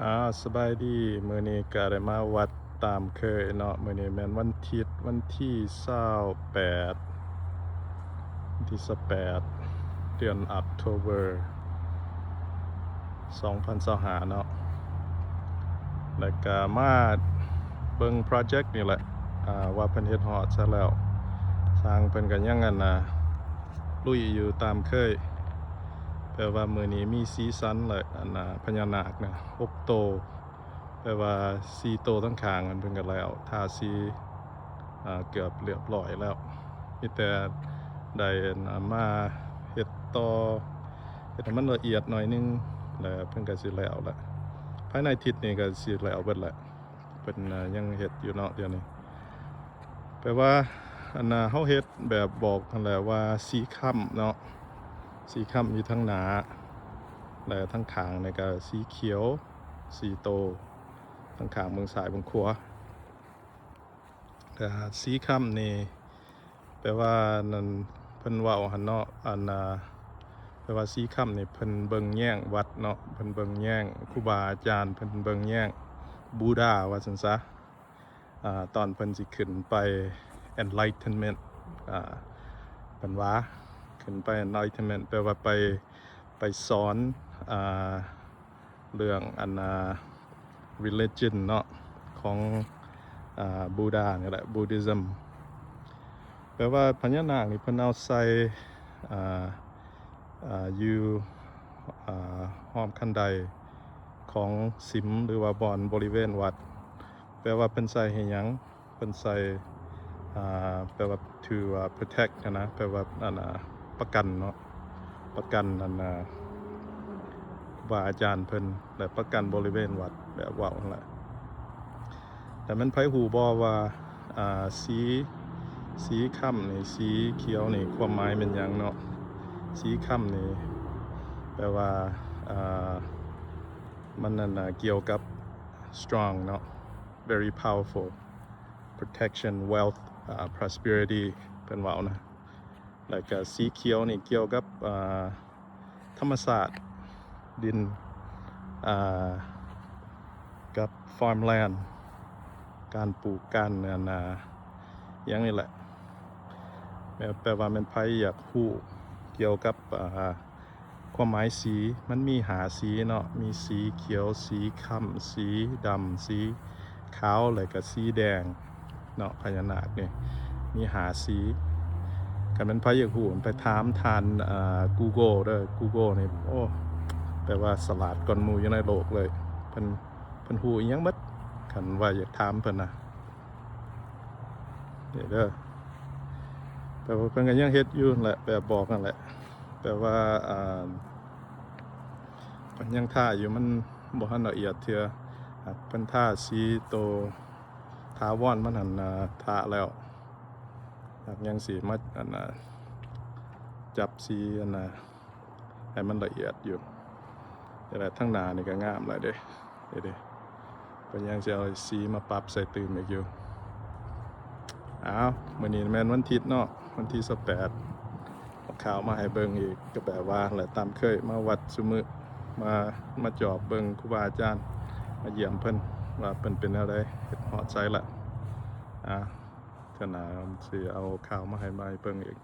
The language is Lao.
ອາ ສະບາຍດີ ມື້ນີ້ກະໄດ້ມາວັດຕາມເຄີຍເນາະ. ມື້ນີ້ແມ່ນວັນທິດ ວັນທີຊາວແປດ ວັນທີຊາວແປດ ເດືອນ October ສອງພັນຊາວຫ້າເນາະ. ແລ້ວກະມາເບິ່ງໂປຣເຈັກນີ້ແຫຼະ ອາ ວ່າເພິ່ນເຮັດຮອດໃສແລ້ວ. ຊ່າງເພິ່ນກະຍັງ ອັນນ່າ ລຸຍຢູ່ຕາມເຄີຍ. ແປວ່າມື້ນີ້ມີສີສັນແຫຼະ ອັນນ່າ ພະຍານາກນະ ຫົກໂຕ. ແປວ່າສີ່ໂຕທັງຂ້າງຫັ້ນເພິ່ນກະແລ້ວ ທາສີ ອາ ເກືອບລຽບຮ້ອຍແລ້ວ. ມີແຕ່ໄດ້ ອັນນ່າ ມາເຮັດຕໍ່ ເຮັດໃຫ້ມັນລະອຽດໜ້ອຍໜຶ່ງ ແລ້ວເພິ່ນກະຊິແລ້ວແຫຼະ. ພາຍໃນທິດນີ້ກະຊິແລ້ວເບິດແຫຼະ. ເພິ່ນ ອາ ຍັງເຮັດຢູ່ເນາະດຽວນີ້. ແປວ່າ ອັນນ່າ ເຮົາເຮັດແບບບອກຫັ້ນແຫຼະວ່າສີຄ້ຳເນາະ ສີຄ້ຳຢູ່ທາງໜ້າ ແລະ ທາງຂ້າງນີ້ກະສີຂຽວສີ່ໂຕ ທາງຂ້າງເບື້ອງຊ້າຍເບື້ອງຂວາ. ແຕ່ສີຄ້ຳນີ້ ແປວ່ານັ້ນ ເພິ່ນເວົ້າຫັ້ນເນາະ ອັນນ່າ ແປວ່າສີຄ້ຳນີ້ເພິ່ນເບິ່ງແຍງວັດເນາະ ເພິ່ນເບິ່ງແຍງຄູບາອາຈານ ເພິ່ນເບິ່ງແຍງບູດາວ່າຊັ້ນຊະ. ອາ ຕອນເພິ່ນຊິຂຶ້ນໄປ Enlightenment ອາ ເພິ່ນວ່າຂຶ້ນໄປ Enlightenment ແປວ່າໄປ ໄປສອນ ອາ ເລື່ອງ ອັນນ່າ religion ເນາະ ຂອງ ອາ ບູດານີ້ແຫຼະ Buddhism. ແປວ່າພະຍານາກນີ້ເພິ່ນເອົາໃສ່ ອາ ອາ ຢູ່ ອາ ຮອບຄັນໄດຂອງສິມ ຫຼືວ່າບ່ອນບໍລິເວນວັດ. ແປວ່າເພິ່ນໃສ່ໃຫ້ຫຍັງ? ເພິ່ນໃສ່ ອາ ແປວ່າຖືວ່າ protect ຫັ້ນນະ ແປວ່າ ອັນນ່າ ປະກັນເນາະ ປະກັນ ອັນນ່າ ຄູບາອາຈານເພິ່ນ ແລະ ປະກັນບໍລິເວນວັດ ແບບເວົ້າຫັ້ນແຫຼະ. ແຕ່ແມ່ນໃຜຮູ້ບໍ່ວ່າ ອາ ສີ ສີຄ້ຳນີ້ ສີຂຽວນີ້ ຄວາມໝາຍແມ່ນຫຍັງເນາະ? ສີຄ້ຳນີ້ ແປວ່າ ອາ ມັນ ອັນນ່າ ກ່ຽວກັບ strong ເນາະ very powerful, protection, wealth, ອາ prosperity ເພິ່ນເວົ້ານະ. ແລ້ວກະສີຂຽວນີ້ກ່ຽວກັບ ອາ ທຳມະຊາດ ດິນ ອາ ກັບ farmland ການປູກ ການ ອັນນ່າ ຫຍັງນີ້ແຫຼະ. ແມ່ນ ແປວ່າແມ່ນໃຜຢາກຮູ້ກ່ຽວກັບ ອາ ຄວາມໝາຍສີ ມັນມີຫ້າສີເນາະ ມີສີຂຽວ ສີຄ້ຳ ສີດຳ ສີຂາວ ແລະກະສີແດງເນາະ. ພະຍານາກນີ້ມີຫ້າສີ. ຄັນແມ່ນໃຜຢາກຮູ້ ໄປຖາມທ່ານ ອາ Google ເດີ Google ນີ້ ໂອ້ ແປວ່າສະຫຼາດກ່ອນໝູ່ຢູ່ໃນໂລກເລີຍ. ເພິ່ນ ເພິ່ນຮູ້ອີ່ຫຍັງໝົດ ຄັນວ່າຢາກຖາມເພິ່ນນະ. ນີ້ເດີ ແປວ່າເພິ່ນກະຍັງເຮັດຢູ່ຫັ້ນແຫຼະ ແບບບອກຫັ້ນແຫຼະ. ແປວ່າ ອາ ເພິ່ນຍັງທາຢູ່ ມັນບໍ່ທັນລະອຽດເທື່ອ. ຫາກເພິ່ນທາສີໂຕຖາວອນມັນຫັ້ນ ອາ ທາແລ້ວ ຫາກຍັງຊິມາ ອັນນ່າ ຈັບສີ ອັນນ່າ ໃຫ້ມັນລະອຽດຢູ່. ນີ້ແຫຼະ ທາງໜ້ານີ້ກະງາມແລ້ວເດ້ ນີ້ເດ້. ເພິ່ນຍັງຊິເອົາສີມາປັບໃສ່ຕື່ມອີກຢູ່. ອ້າວ ມື້ນີ້ແມ່ນວັນທິດເນາະ ວັນທີຊາວແປດ ເອົາຂ່າວມາໃຫ້ເບິ່ງອີກ ກະແບບວ່າແຫຼະ ຕາມເຄີຍ ມາວັດຊຸມື້ ມາ ມາຈອບເບິ່ງຄູບາອາຈານ ມາຢ້ຽມເພິ່ນວ່າເພິ່ນເປັນແນວໃດ ເຮັດຮອດໃສລະ. ອາ ເທື່ອໜ້າຊິເອົາຂ່າວມາໃຫ້ ມາໃຫ້ເບິ່ງອີກ.